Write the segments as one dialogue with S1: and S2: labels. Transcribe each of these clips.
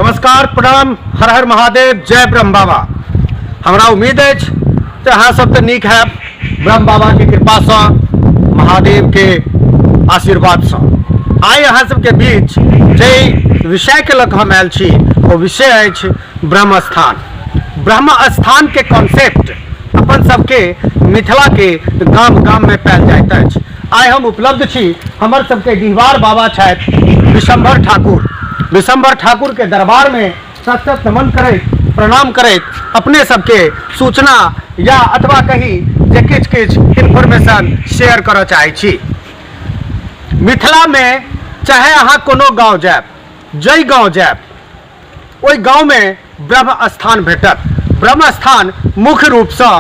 S1: नमस्कार, प्रणाम, हर हर महादेव, जय ब्रह्म बाबा। हमरा उम्मीद अछि जे अहाँ सब तऽ नीक हैब ब्रह्म बाबा के कृपासँ, महादेव के आशीर्वादसँ। आइ अहाँ सबके बीच जे विषयके लऽ कऽ हम आयल छी ओ विषय अछि ब्रह्म स्थान। ब्रह्म स्थान के कॉन्सेप्ट अपन सबके मिथिला के गाम गाम में पायल जाइत अछि। आइ हम उपलब्ध छी, हमर सबके डिहबार बाबा छथि विशंभर ठाकुर। विशंभर ठाकुर के दरबार में सत सत नमन करैत, प्रणाम करैत अपने सबके सूचना या अथवा कही जे किछु किछु इन्फॉर्मेशन शेयर करऽ चाहै छी। मिथिला में चाहे अहाँ कोनो गाँव जायब, जै गाँव जायब, ओहि गाँवमे ब्रह्म स्थान भेटत। ब्रह्म स्थान मुख्य रूपसँ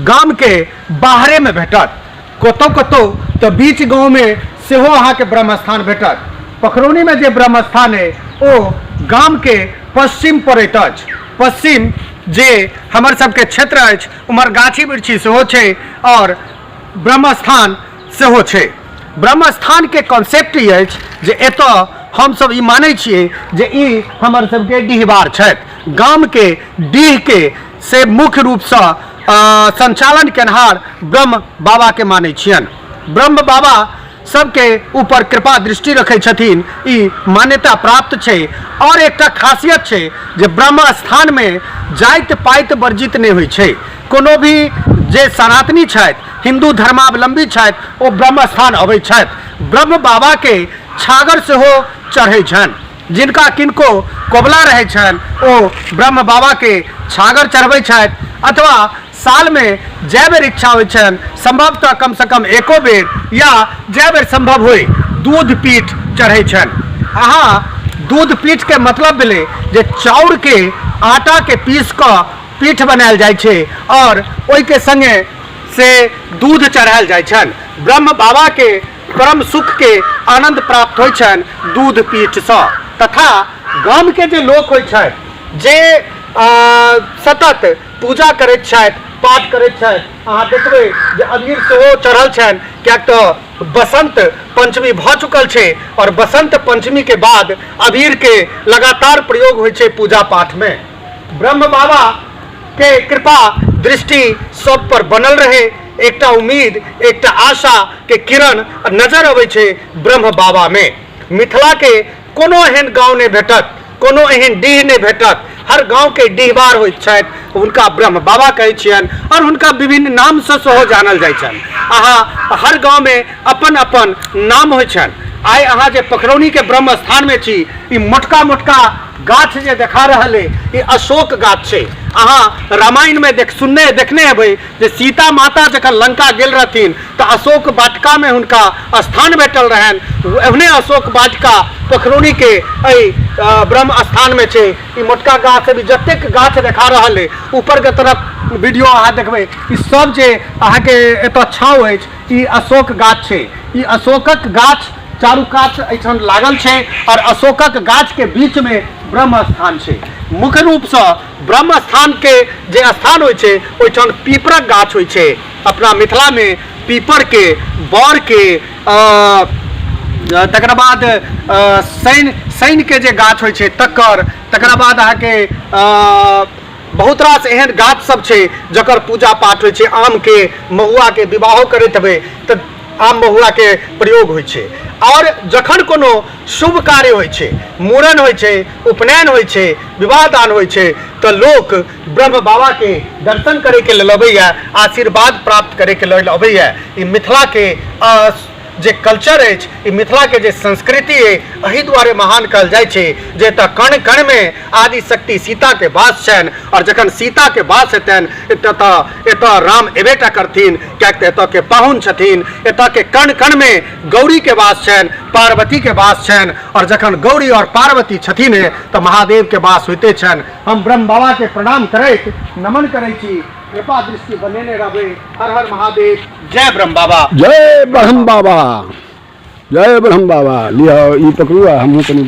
S1: गामके बाहरेमे भेटत। कतहु कतहु तऽ बीच गाँवमे सेहो अहाँके ब्रह्म स्थान भेटत। पखरौनीमे जे ब्रह्म स्थान अइ ओ गामके पश्चिम पड़ैत अछि। पश्चिम जे हमर सबके क्षेत्र अछि उम्हर गाछी वृक्षी सेहो छै आओर ब्रह्म स्थान सेहो छै। ब्रह्म स्थानके कॉन्सेप्ट ई अछि जे एतऽ हमसब ई मानै छियै जे ई हमर सबके डिहबार छथि। गामके डीहके से मुख्य रूपसँ संचालन केनहार ब्रह्म बाबाके मानै छियनि। ब्रह्म बाबा सबके ऊपर कृपा दृष्टि रखै छथिन, ई मान्यता प्राप्त छै। आओर एकटा खासियत छै जे ब्रह्म स्थानमे जाति पाति वर्जित नहि होइ छै। कोनो भी जे सनातनी छथि, हिन्दू धर्मावलम्बी छथि, ओ ब्रह्म स्थान अबै छथि। ब्रह्म बाबाके छागर सेहो चढ़ै छनि। जिनका किनको कोबला रहै छनि ओ ब्रह्म बाबाके छागर चढ़बै छथि, अथवा सालमे जै बेर इच्छा होइ छनि, संभवतः कमसँ कम एको बेर या जै बेर संभव होइ, दूध पीठ चढ़ै छनि। अहाँ दूध पीठके मतलब भेलै जे चाउरके आटाके पीस कऽ पीठ बनायल जाइ छै आओर ओहिके सङ्गे से दूध चढ़ायल जाइ छनि। ब्रह्म बाबाके परम सुखके आनन्द प्राप्त होइ छनि दूध पीठसँ। तथा गामके जे लोक होइ छथि जे सतत पूजा करैत छथि, पाठ करैत छथि, अहाँ देखबै जे अबीर सेहो चढ़ल छनि, किएक तऽ बसन्त पञ्चमी भऽ चुकल छै आओर बसन्त पञ्चमीके बाद अबीरके लगातार प्रयोग होइ छै पूजा पाठमे। ब्रह्म बाबा के कृपा दृष्टि सब पर बनल रहे, एकटा उम्मीद, एकटा आशा के किरण नजर अबै छै ब्रह्म बाबा में। मिथिला के कोनो एहन गांव नहि भेटत, कोनो एहन डीह नहि भेटत, हर गांव के डीहबार होइत छथि, हुनका ब्रह्म बाबा कहै छियनि और हुनका विभिन्न नाम से सेहो जानल जाइ छनि। अहाँ हर गांव में अपन अपन नाम होइ छनि। आइ अहाँ जे पखरौनी के ब्रह्म स्थान में छी, ई मोटका मोटका गाछ जे देखा रहल अइ, ई अशोक गाछ छै। अहाँ रामायणमे देख सुनने देखने हेबै जे सीता माता जखन लंका गेल रहथिन तऽ अशोक वाटिकामे हुनका स्थान भेटल रहनि। एहने अशोक वाटिका पखरौनीके एहि ब्रह्म स्थानमे छै। ई मोटका गाछ अभी जतेक गाछ देखा रहल अइ, ऊपरके तरफ वीडियो अहाँ देखबै, ई सब जे अहाँके एतऽ छाँव अछि, ई अशोक गाछ छै। ई अशोकक गाछ चारू कात एहिठाम लागल छै और अशोकक गाछ के बीच में ब्रह्म स्थान छै। मुख्य रूप से ब्रह्म स्थान के जे स्थान होइ छै ओहिठाम पीपरक गाछ होइ छै। अपना मिथिला में पीपर के, बर के, तकरा बाद शनि के जे गाछ होइ छै तकर, तकरा बाद अहाँके बहुत रास एहन गाछ सब छै जकर पूजा पाठ होइ छै। आम के, महुआ के विवाहो करैत हेबै तऽ आम महुआके प्रयोग होइ छै। आओर जखन कोनो शुभ कार्य होइ छै, मूड़न होइ छै, उपनयन होइ छै, विवाह दान होइ छै, तऽ लोक ब्रह्म बाबाके दर्शन करैके लेल अबैए, आशीर्वाद प्राप्त करैके लेल अबैए। ई मिथिलाके जे कल्चर अछि, ई मिथिलाके जे संस्कृति अइ, एहि दुआरे महान कहल जाइ छै जे एतऽ कण कणमे आदि शक्ति सीताके वास छनि। आओर जखन सीताके वास हेतनि एतऽ एतऽ राम एबेटा करथिन, किएक तऽ एतऽके पाहुन छथिन। एतऽके कण कणमे गौरीके वास छनि, पार्वतीके वास छनि, आओर जखन गौरी आओर पार्वती छथिन तऽ महादेवके वास होइते छनि। हम ब्रह्म बाबाके प्रणाम करैत नमन करै छी, कृपा दृष्टि बनेने रहबै। हर हर महादेव, जय ब्रह्म बाबा।
S2: जय ब्रह्म बाबा, जय ब्रह्म बाबा। लिअ ई पकड़ू आ हमहूँ कनि